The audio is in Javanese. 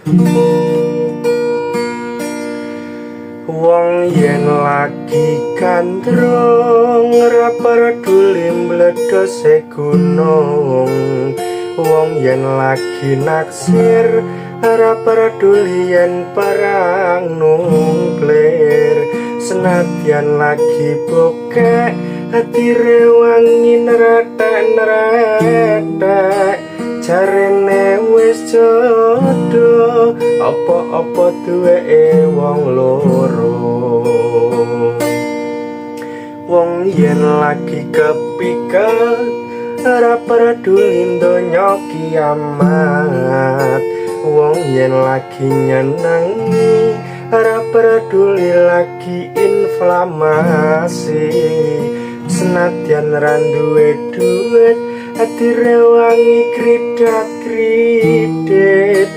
Wong yen lagi gandrung ora peduli mbledhose gunung. Wong yen lagi naksir ora peduli yen perang nuklir. Senadyan lagi bokek, direwangi nretek-nretek, jarene wis jodoh, apa-apa duweke wong loro. Wong yen lagi kepiket ora peduli donya kiamat. Wong yen lagi nyenengi ora peduli lagi inflamasi. Senadyan ra duwe duit, direwangi kridat kridit.